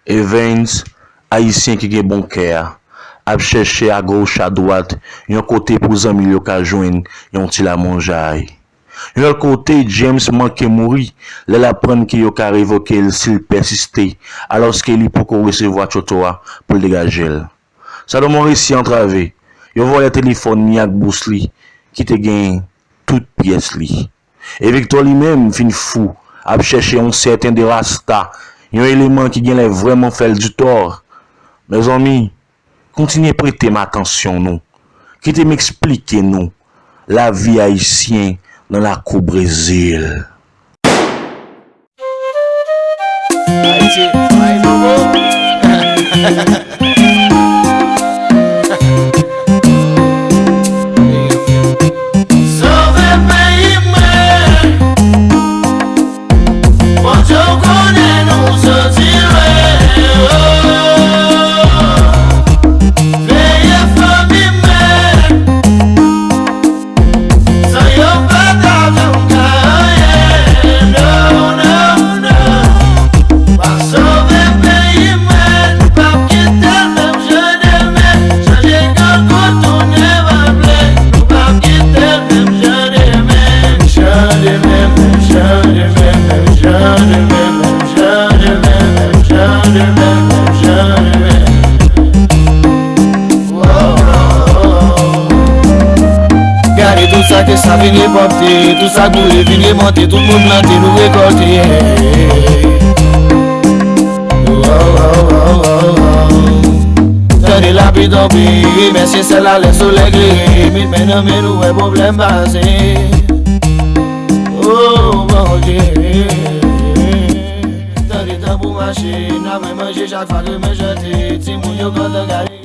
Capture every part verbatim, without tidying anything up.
Evens, Ayisyen ki gen bon kè a, ap chèche agoch adwat yon kote pou zanmi l yo ka jwenn yon ti lamonjay. Yon lòt kote, James manke mouri lè l aprann ke yo ka revoke l si l pèsiste, alòske li poko resevwa tchoto a pou l degaje l. Salomon resi antrave, yo vòlè telefòn li ak bous li ki te gen tout pyès li. E Victor li menm fin fou, ap chèche yon sèten de rasta, yon eleman ki genlè vrèman fè l ditò. Mezanmi, kontinye prete m atansyon nou. Kite m eksplike nou lavi ayisyen nan lakou Brezil. Ayiti, ay bobo. Sove peyi mwen. Bondye w konnen nou soti lwen, oh. Veye fanmi mwen. San yo pa ta janm ka anyen, no, no, no. W ap sove peyi mwen, nou p ap kite l menm jan demen. Chanje gang ou tounen vable, nou p ap kite l menm jan demen. Menm jan demen, menm jan demen, menm jan demen, menm jan demen, menm jan demen, menm jan demen. Gade tout sa ke sa vin repòte, tout sa k boule vin remonte, tout moun plante nou rekòlte. Tande lapli tonbe, remèsye syèl la lè solèy klere, met men nan men nou wè pwoblèm pase. Oh Bondye, tande tanbou mache, n ap manje chak fwa ke men chante, timoun yo kontan gade.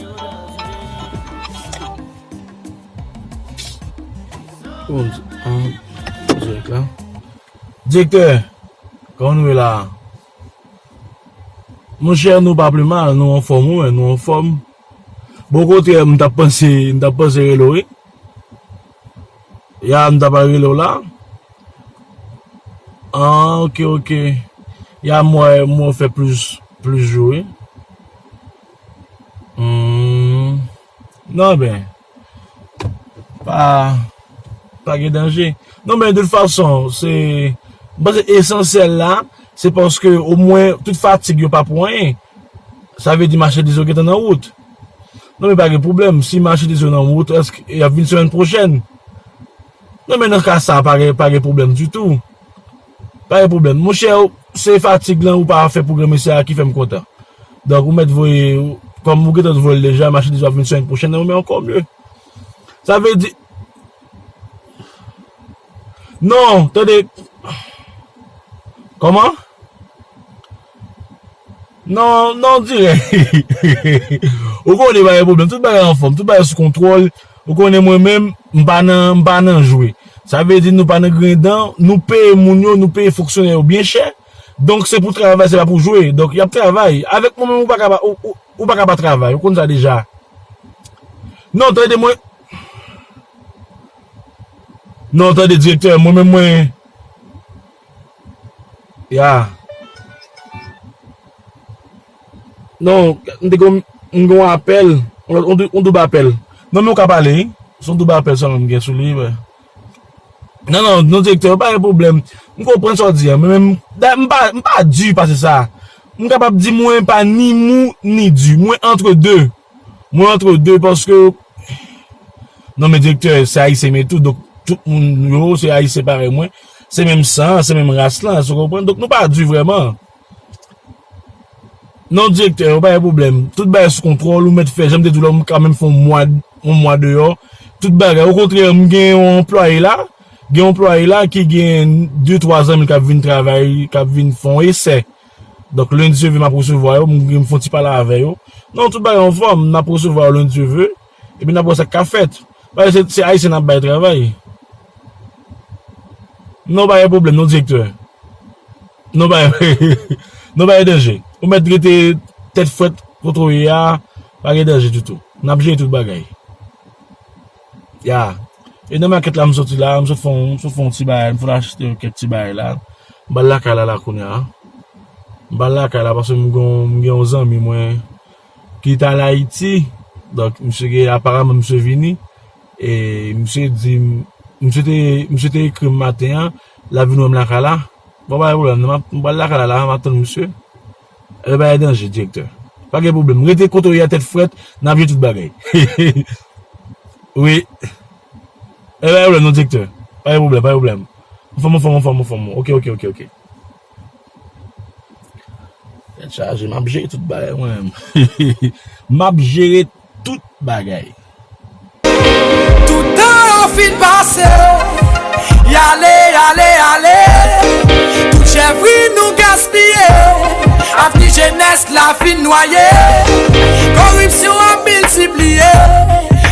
Bon, ah, dirèk la. Direktè, kòman nou ye la? Monchè, nou pa pi mal, nou anfòm, wi, nou anfòm. Bon, okontrè, m t ap panse, m t ap panse rele w, wi. Ya, m ta pral rele w la. Ah, ok, ok. Ya, m wè, m wè w fè plis, plis jou, wi. Hmm. Non, ben. Pa, pa gen danje. Non, men de tout fason, se, m panse esansyèl la, se paske omwen tout fatig yo pa pou anyen. Sa vle di machandiz yo gentan nan wout. Non, men pa gen pwoblèm. Si machandiz yo nan wout, èske y ap vin semèn pwochèn? Non, men nan ka sa, pa gen, pa gen pwoblèm ditou. Pa gen pwoblèm. Monchè, se fatig lan ou pa fè pou granmesi a ki fè m kontan. Donk, ou mèt voye, kòm ou gentan voye l deja, machandiz yo ap vin semèn pwochèn, nan yon men ankò mye. Sa vle di, non, tande. Kòman? Non, non, dirèk. Ou konnen pa gen pwoblèm. Tout bagay anfòm. Tout bagay sou kontwòl. Ou konnen mwen menm, m pa nan, m pa nan jwe. Sa vle di nou pa nan grenn dan. Nou peye moun yo, nou peye fonksyonè yo byen chè. Donk se pou travay, se pa pou jwe. Donk y ap travay. Avèk mwen menm, ou pa ka pa, ou, ou, ou pa ka pa travay. Ou konn sa deja. Non, tande mwen. Non, tande, direktè, mwen menm, mwen. Ya. Non, m te gon, m gon apèl, on, on, on doub apèl. Non, men ou ka pale, wi. Se on doub apèl sèlman m gen sou li, wi. Non, non, non, direktè, pa gen pwoblèm. M konprann sa w di a, men, men, dayè, m pa, m pa di pase sa. M kapab di mwen pa ni mou, ni di. Mwen antre de. Mwen antre de paske, non, men direktè, se ayisyen m ye tou, donk tout moun yo, se ayisyen parèy mwen. Se menm san an, se menm ras lan, èske w konprann? Donk nou pa di vrèman. Non, direktè, pa gen pwoblèm. Tout bagay sou kontwòl, ou mèt fè, jan m te di w la, m ka menm fè yon mwa, yon mwa deyò. Tout bagay. Okontrè, m gen yon anplwaye la, gen yon anplwaye la ki gen de, twa zanmi l k ap vin travay, k ap vin fè yon esè. Donk, lendi, Dye ve, m ap resevwa yo, m, m fè yon ti pale avè yo. Non, tout bagay anfòm, n ap resevwa yo lendi, Dye ve. Epi n ap wè sa k ap fèt. Paske se, se ayisyen n ap bay travay. Non, pa gen pwoblèm, non, direktè. Non, pa, non, pa gen danje. Ou mèt rete tèt frèt kote w ye a, pa gen danje ditou. N ap jere tout bagay. Ya. E nan makèt la, m soti la, m sot fè yon, m sot fè yon ti bagay, m fè achte kèk ti bagay la. M pral lakay la, la kounye a. M pral lakay la paske m gen, m gen yon zanmi mwen ki t al Ayiti. Donk, misye gen, aparaman, misye vini. E misye di, misye te, misye te ekri m maten an, l ap vin wè m lakay la. Bon, pa gen pwoblèm, non, m ap, m pral lakay la, la, m ap tann misye. E pa gen danje, direktè. Pa gen pwoblèm. Rete kote w ye a, tèt frèt, n ap jere tout bagay. Wi. E pa gen pwoblèm, non, direktè. Pa gen pwoblèm, pa gen pwoblèm. Anfòm, anfòm, anfòm, anfòm. Ok, ok, ok, ok. Tèt chaje, m ap jere tout bagay mwen menm. M ap jere tout bagay. Tout tan yo fin pase, y ale, y ale, y ale. Tout chèvri nou gaspiye, avni jenès la fin nwaye. Koripsyon ap miltipliye,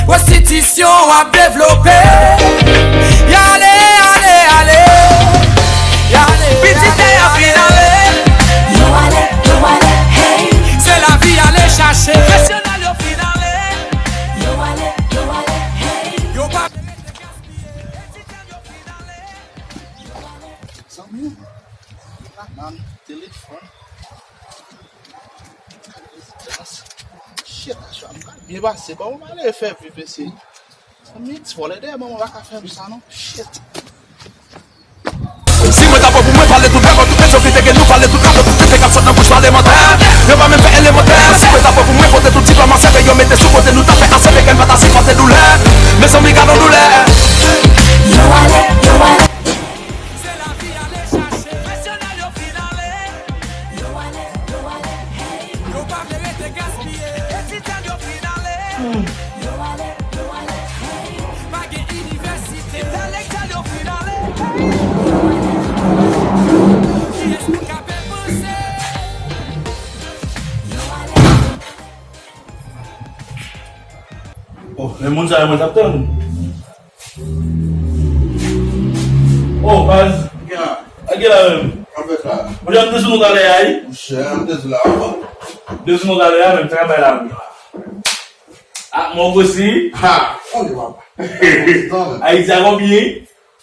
pwostitisyon ap devlope. Y ale, y ale, y ale. Y ale, pitit yo fin ale. Yo ale, yo ale, hey. Se lavi y ale chache. Pwofesyonèl yo fin ale. Yo ale, yo ale, hey. Yo pa vle rete gaspiye. Etidyan yo fin ale. Zanmi, la nan telefòn. Shit, a chwa m pral byen pase. Kòman m ale fè vi pese? Zanmi, ti vòlè dèyè mwen, mwen pa ka fè m sa non. Shit. Si mwen ta pran pou mwen pale tout lè, tout medyokrite ke nou pale tout lè, tout pete k ap sot nan bouch palemantè. Yo pa menm fè elemantè. Si mwen ta pran pou mwen pote tout diplòm an sèvè, yo mete sou kote nou ta fè asèvè, kè n pa ta sipòte doulè. Mezanmi, gad on doulè. Yo ale, yo ale. Se lavi y ale chache. Pwofesyonèl yo fin ale. Yo ale, yo ale, hey. Yo pa vle rete gaspiye. Etidyan yo fin ale. Yo ale, yo ale, hey. Pa gen inivèsite. Entèlektyèl yo fin ale. Kiyès moun k ap panse? Oh, men moun sa yo mwen t ap tann. Oh, baz. Gen la. A gen la menm. An fèt la. Monchè, m te sou nou talè a, wi. Monchè, m te sou la, wi. M te sou nou talè a, menm travay la, wi. Ah, mon gosi. Ha, on di papa. Ayiti a konbyen?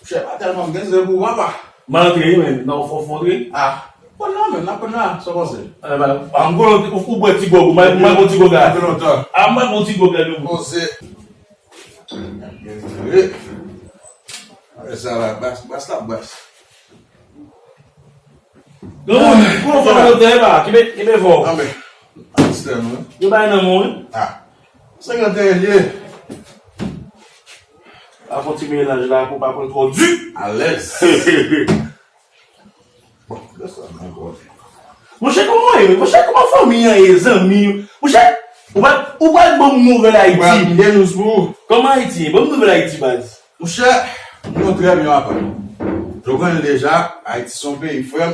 Monchè, pa tèlman m gen zen pou papa. M antre, wi, men. Non, fò, fò antre. Ah, konn la, menm, n ap konn la, sa w panse? Eh, ba, ah, m konn ou, ou bwè ti gòg, ou, m al, m al pran ti gòg la. Sa fè lontan. Ah, m al pran ti gòg la, nou. Poze. E sa la, bas, bas la, bas. Granmoun, pou nou fè nan tè ba, kenbe, kenbe fò. Anben, atistè nou. Yo bay nan moun, wi. Ah, se gran tè ye. Pa fè ti melanj la, pou pa pran twò di. Alèz. Bon, lè sa nan gòl. Monchè, kòman w ye? Monchè, kòman fanmi an ye, zanmi yo? Monchè, ou pral, ou pral ban m nouvèl Ayiti. Mwen ap gen news pou ou. Kòman Ayiti ye? Ban m nouvèl Ayiti, baz. Monchè, nou trè byen, papa. Ou konnen deja, Ayiti se yon peyi, frè m.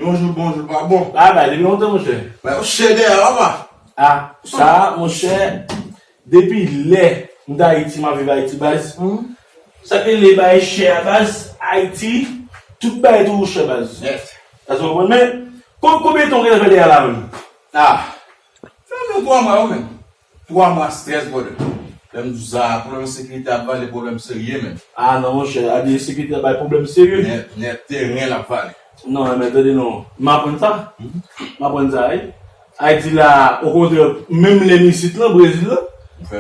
Yon jou bon, yon jou pa bon. Ah, bay, depi lontan, monchè. Bay, ou chè dèyè, papa. Ah, sa, monchè, depi lè m t Ayiti, m ap viv Ayiti, baz. Sa k rele bay chè a, baz, Ayiti, tout bagay toujou chè, baz. Nèt. Èske w konprann? Men, kon-, konbyen tan w gentan fè dèyè a la menm? Ah, fè menm twa mwa yo menm. Twa mwa strès, brother. Lè m di w sa, pwoblèm ensekirite ap vale pwoblèm serye menm. Ah non, monchè, a di ensekirite ap bay pwoblèm serye. Nèt, nèt, teren l ap vale. Non, men tande non. M aprann sa. M aprann sa, wi. Ayiti la, okontrè, menm lè m isit lan, Brezil lan,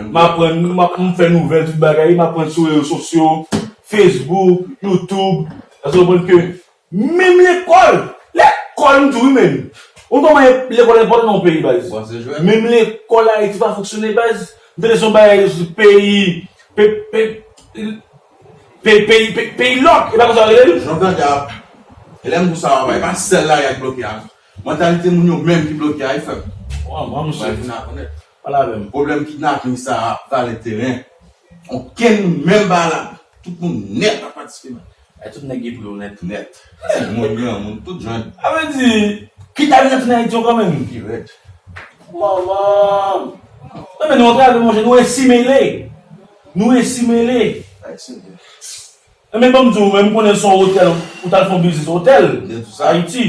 m aprann, m ap, m fè nouvèl, tout bagay, m aprann sou rezo sosyo, Facebook, YouTube. Èske w konprann ke menm lekòl, lekòl m di w wi menm. Ou konn kòman lekòl enpòtan nan yon peyi, baz. Menm lekòl Ayiti pa fonksyone, baz. M tande se yon bagay peyi, pe, pe, Pe-, peyi, pe-, peyi lòk, e pa konsa yo rele l? Jan w tande a, e lè m di w sa, papa, e pa sèl lari a ki bloke a. Mantalite moun yo menm ki bloke a, wi, frè m. Wan, wan, misye. Mwen vin aprann nèt. Pale avè m. Pwoblèm kidnaping sa a ap vale teren. Okenn moun menm pa la. Tout moun nèt ap patisipe nan. E tout nèg ki pre yo nèt. Nèt. Moun granmoun, tout jwenn. A vle di, kidnaping ap tounen Ayiti ankò menm? Ki rèd. Manman! Non, men nou antrave, monchè, nou ensimile. Nou ensimile. Ay, Senyè. Men ban m di w, men m konnen se yon otèl, ou t al fè yon biznis otèl, Ayiti.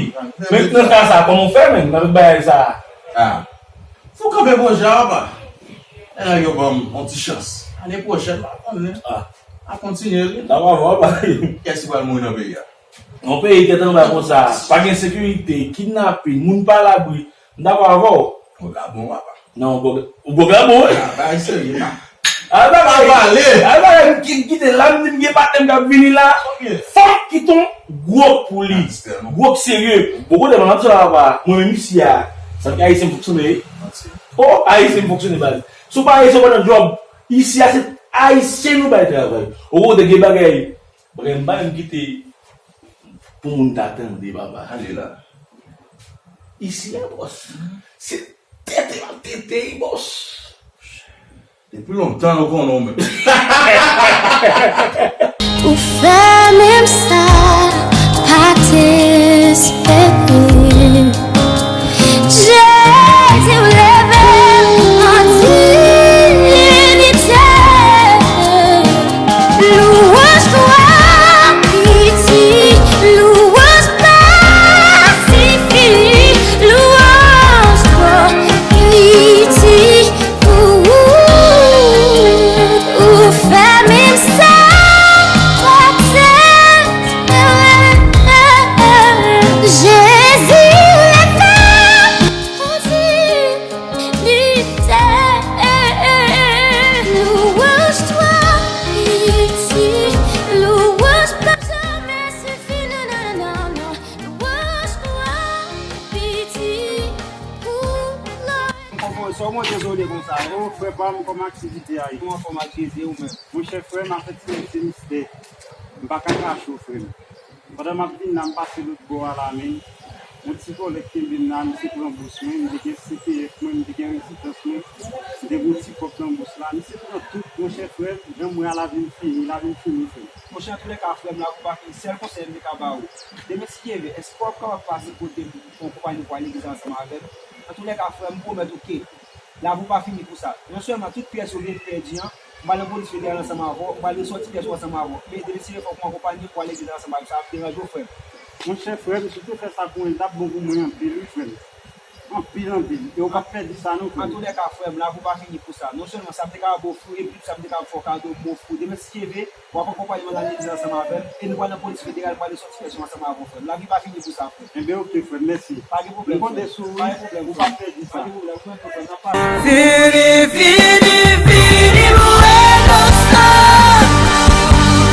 Men nan ka sa, kòman w fè, menm, avèk bagay sa a? Ah. Fò w kanpe pwojè a, papa. E nèg yo ban m yon ti chans. Ane pwochèn, m a konnen. Ah. M a kontinye, wi. Sa va, va, va. Kiyès ki pral mouri nan peyi a? Yon peyi tèt anba konsa, pa gen sekirite, kidnapin, moun pa labri, m dakò avè w. Ou la bon, papa. Non, ou gòg, ou gòg la bon, wi. Ah, bagay serye, pa. Ah, bagay, pale. Ah, bagay, m ki-, kite la, m di m gen patnè m k ap vini la. Ok. Fòk kite yon gwo pou li. Gangstè, non. Gwo k serye. Bon, kote m ap di sa, papa. Mwen menm isi a. Sa fè Ayisyen fonksyone, wi. Oh, Ayisyen fonksyone, baz. Si w pa Ayisyen, w pa nan djòb. Isi a, se Ayisyen nou bay travay. Ou kote gen bagay. Bagay, m pa menm kite pou moun ta tande, papa. Ale la. Isi a, bòs. Se tete m ap tete, bòs. Depi lontan nou konnen w menm. Ou fè menm sa, pa t espere. Jezi, w leve m an dinyite. Louanj, glwa, piti, louanj pa sifi, louanj twò piti. Ou, ou fè menm sa, pa t espere. Jezi, leve an dinyite. Louanj twò piti, louanj pa janmen sifi, non, non, non, non. Louanj twò piti. Kòman, sa w monte sou de konsa, non? Frè pa m, kòman aktivite a ye? Kòman fòm ak Jezi ou menm? Monchè frè m, afè ti, ti mistè. M pa ka kache w, frè m. Pandan m ap vin la, m pase lòt bò a la, men yon ti vòlè kenbe m la, misye pran bous mwen, m te gen C P F mwen, m te gen rezidans mwen, m te gen yon ti kòb nan bous la, misye pran tout, monchè frè m, jan m wè a la vin fini, la vin fini, frè m. Monchè, antoulèka, frè m, la pou pa fini, sèl konsèy m te ka ba ou. Demen si Dye vle, èske w ap kapab pase kote m pou yon konpayi pou al legliz la ansanm avè m? Antoulèka, frè m, m pwomèt ou ke lavi w pa fini pou sa. Non sèlman tout pyès ou vin pèdi an, m pral nan polis federal ansanm avè w, m pral resòti pyès ou ansanm avè w. Men demen si Dye vle, fòk mwen akonpanye w pou al legliz la ansanm avè m. Sa ap deranje w, frè m. Monchè, frè m, si w te fè sa pou mwen, li t ap bon pou mwen anpil, wi, frè m. Anpil, anpil. E w p ap pèdi sa non, frè m. Antoulèka, frè m, lavi w pa fini pou sa. Non sèlman sa m te kapab ofri w, epi tou sa m te kapab fè w kado, m ofri w. Demen, si Dye vle, w ap akonpanye m al nan legliz ansanm avè m, e nou pral nan polis federal, m pral resòti pyès ou ansanm avè w, frè m. Lavi pa fini pou sa, frè m. Enben, oke, frè m, mèsi. Pa gen pwoblèm, frè m. M konte sou ou, ou p ap pèdi sa. Pa gen pwoblèm, frè m. Vini, vini, vini, m rekonsan.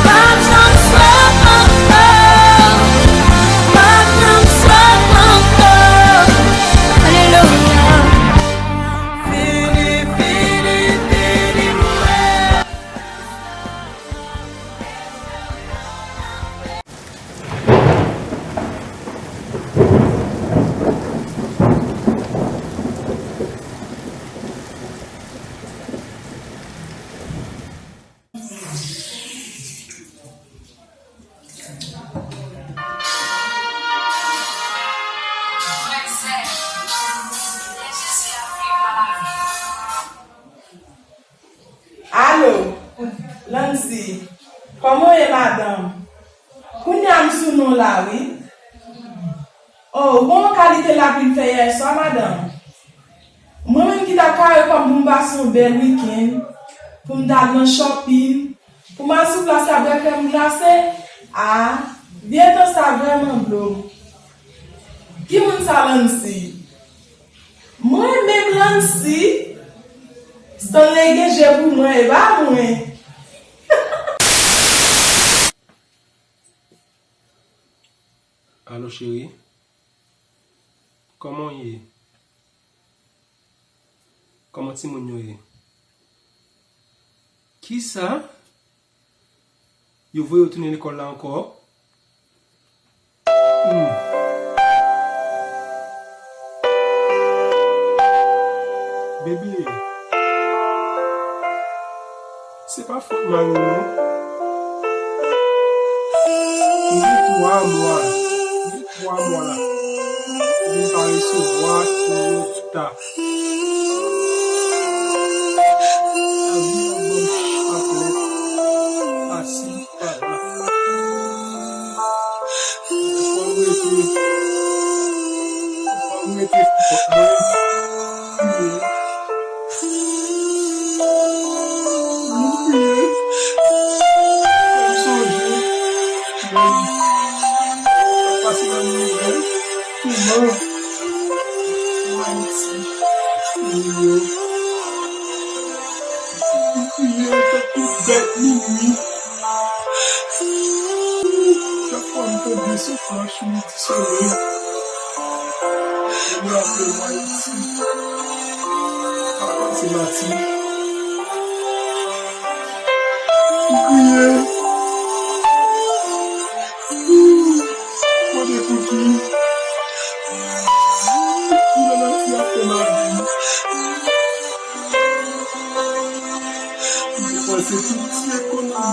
M p ap janm swaf ankò. M p ap janm swaf ankò. Alelouya. Vini, vini, vini, m rekonsan. Alo, Lancy, kòman w ye, madanm? Kounye a m sou non la, wi. O, ou gon kalite lapli m fè yè swa, madanm? Mwen menm ki t ap kare kò m pou m pase yon bèl wikenn, pou m t al nan shopping, pou m al sou plas la bwè krèm glase. A, vye tan sa vrèman blo m. Ki moun sa, Lancy? Mwen menm, Lancy? Stanley gen je pou mwen, e pa mwen. Alo, cheri. Kòman w ye? Kòman timoun yo ye? Kisa? Yo voye w tounen lekòl la ankò? Hmm. Bebe, se pa fòt mari w non. Li gen twa mwa, li gen twa mwa la. Li pa resevwa kòb ta. Lavi ap ban m chaplèt, asi, pa la. Fò m rete, fò m rete kòk mwen. Mwen priye. Mwen priye. Fò m sonje. Kriye tankou bèt minwi. Chak fwa m tande son klòch, m di solèy. M raple m Ayiti. Papa se Mati. M kriye. Mande pou ki? Ki lanati ap fè m abim? M depanse tout ti ekonomi.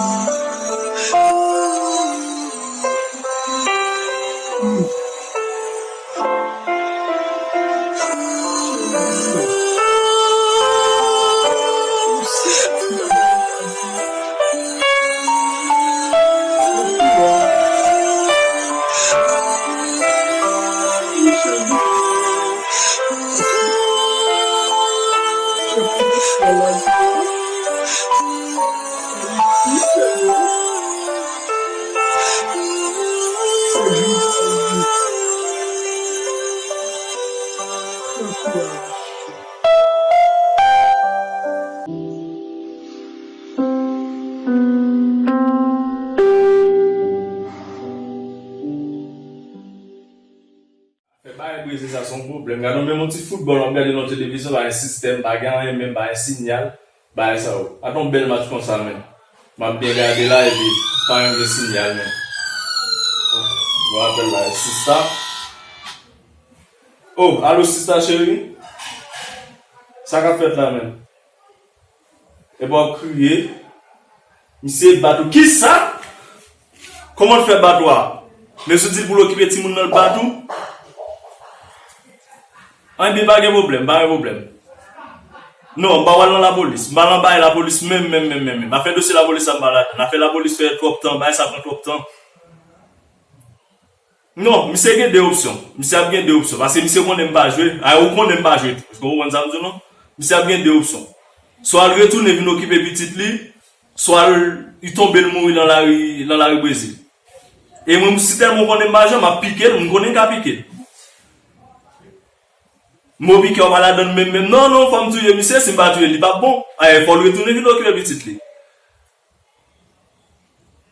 Fè bagay Brezil sa se yon pwoblèm. Gade menm yon ti foutbòl w ap gade nan televizyon, pa gen sistèm, pa gen anyen menm, pa gen sinyal, bagay sa yo. Gade yon bèl match konsa menm. M ap byen gade la epi pa yon gen sinyal menm. Bon, apèl la, sista. Oh, alo sista cheri? Sa k ap fèt la menm? Epi w ap kriye. Misye bat ou. Kisa? Kòman l fè bat ou a? Mesye di l pou l okipe timoun nan, l bat ou? Anben, pa gen pwoblèm, pa gen pwoblèm. Non, m pa pral nan lapolis. M pa nan bagay lapolis menm, menm, menm, menm, menm. Afè dosye lapolis sa, m pa ladan. Afè lapolis fè twòp tan, bagay sa pran twòp tan. Non, misye gen de opsyon. Misye ap gen de opsyon. Paske misye konnen m pa jwe. A, ou konnen m pa jwe tou. Èske ou konprann sa m di w non? Misye ap gen de opsyon. Swa l retounen vin okipe pitit li, swa l, li tonbe l mouri nan lari, nan lari Brezil. E mwen, si tèlman ou konnen m pa jwe, m ap pike l, m konnen m ka pike l. Mo pike w pa ladan l menm, menm. Non, non, fò m touye misye, si m pa touye l, li p ap bon. Ayè, fò l retounen vin okipe pitit li.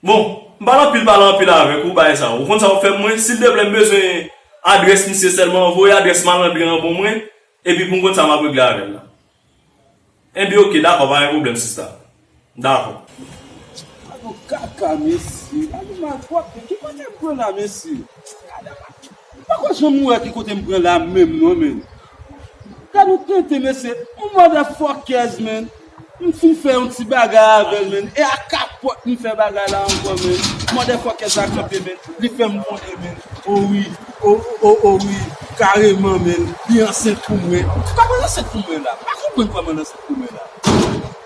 Bon, m pa nan anpil pale anpil avèk ou, bagay sa. Ou konn sa w ap fè mwen? Silteplè, m bezwen adrès misye sèlman, voye adrès malandren an ban mwen, epi pou m konn sa m ap regle avè l la. Enben, oke, dakò, pa gen pwoblèm, sista. Dakò. Gade yon kaka, mesye. Gade yon malpwòpte. Ki kote m pran la, mesye? Gade, m pa kwè janm wè ki kote m pran la menm, non, men. Gade yon tenten, mesye. Yon motherfuckers, man. M fin fè yon ti bagay avè l, men. E a kapòt m fè bagay la ankò, men. Motherfuckers la kanpe, men. Li fè m wonde, men. O wi, o, o, o wi, kareman, men. Li ansent pou mwen. Kòman l ansent pou mwen la? M pa konprann kòman l ansent pou mwen la.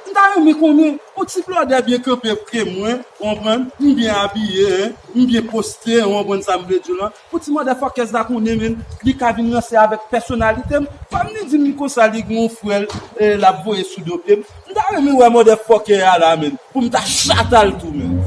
M ta renmen konnen, yon ti blòdè byen kanpe ke mwen, w konprann? M byen abiye, en, m byen poste, w konprann sa m vle di w lan. Pou ti motherfuckers la konnen, men, li ka vin ranse avèk pèsonalite m. Kòm li di m konsa, li gen yon frè l, e, l ap voye sou do pye m. M ta renmen wè motherfucker a la, men. Pou m ta chata l tou, men.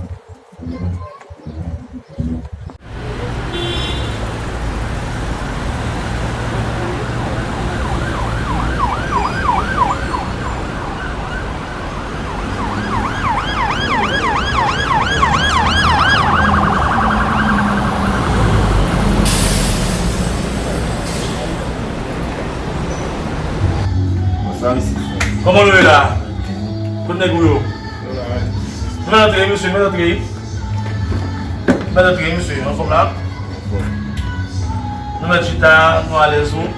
Kòman nou ye la? Kot nèg ou yo? Nou mèt antre, mesye, mèt antre. Mèt antre, mesye, anfòm la? Nou mèt chita, nou alèz ou.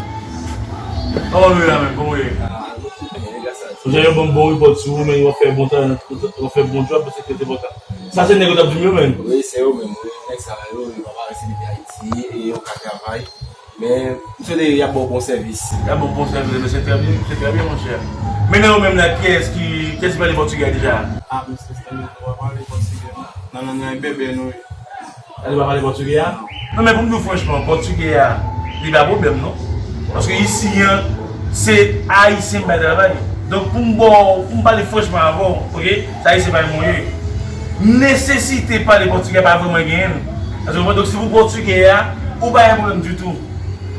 Kòman nou ye la menm? Kòman nou ye? Ou jwenn yon bon, bon repòt sou ou, men w ap fè bon travay, w ap fè bon djòb, se trè enpòtan. Sa se nèg yo t ap di m yo menm? Wi, se yo menm, wi. Nèg sa yo, yo pa parèt depi Ayiti, e yo ka travay. Men, m swete y ap ba w bon sèvis. Y ap ba w bon sèvis, men se trè byen, se trè byen, monchè. Men nan yo menm la, kiyès ki, kiyès ki pale pòtigè a deja? A, mesye, se nou pa pale pòtigè. Nan, nan, nan, bebe, nou. Sa li pa pale pòtigè a? Non, men pou m di w franchman, pòtigè a, li pa pwoblèm, non. Paske isi an, se Ayisyen m bay travay. Donk, pou m ba w, pou m pale franchman avè w, oke, se Ayisyen bay mwen ye. Nesesite pale pòtigè pa vrèman genyen l. Èske w konprann? Donk, si pou pòtigè a, ou pa gen pwoblèm ditou.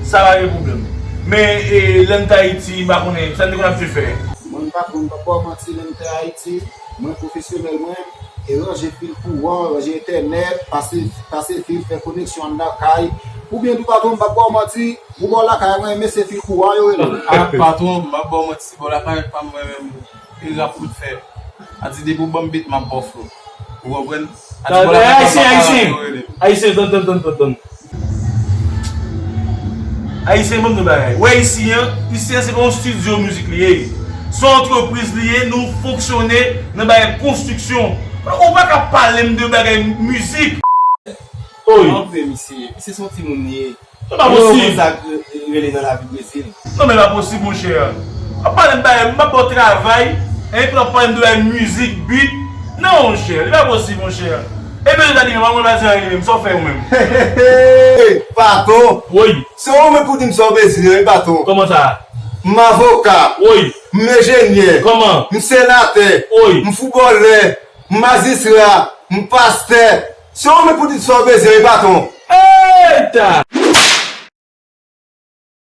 Sa pa gen pwoblèm. Men e, lè n te Ayiti, m pa konnen, sa n te konn abitye fè? Mwen, patwon, m p ap ba w manti, lè m te Ayiti, mwen pwofesyonèl mwen, e ranje fil kouran, ranje entènèt, pase, pase fil, fè koneksyon anndan kay. Oubyen tou, patwon, m p ap ba w manti, ou bò lakay mwen, men se fil kouran yo rele. Ah, patwon, m ap ba w manti, bò lakay pa m mwen menm, e rap m fè. A di depi w ban m beat, m ap ba w flow. Ou konprann? A di bò lakay pa m, Ayisyen, pa Ayisyen, m rele. Ayisyen, tann, tann, tann, tann, tann. Ayisyen, ban m di w bagay. Wè isi an, isi an se pa yon estidyo mizik li ye. Se yon antrepriz li ye, nou fonksyone nan bagay konstriksyon. Ou pa ka pale m de bagay mizik. Oy. Anpil misye, misye se yon timoun li ye. Se pa posib. Sa k rele nan lavi Brezil. Non, men pa posib, monchè. W ap pale m bagay, m ap ba w travay, epi w ap pale m de bagay mizik, beat. Non, monchè, li pa posib, monchè. E bezwen ta di men, pa mwen pa di anyen li menm, sa w fè ou menm? Hey, patwon, Woy, se ou menm pou di m sa w bezwen, wi, patwon. Kòman sa? M avoka, Woy, m enjenyè, kòman? M senatè, Woy. M foutbolè, M majistra, M pastè. Se ou menm pou di m sa w bezwen, wi, patwon. Eita!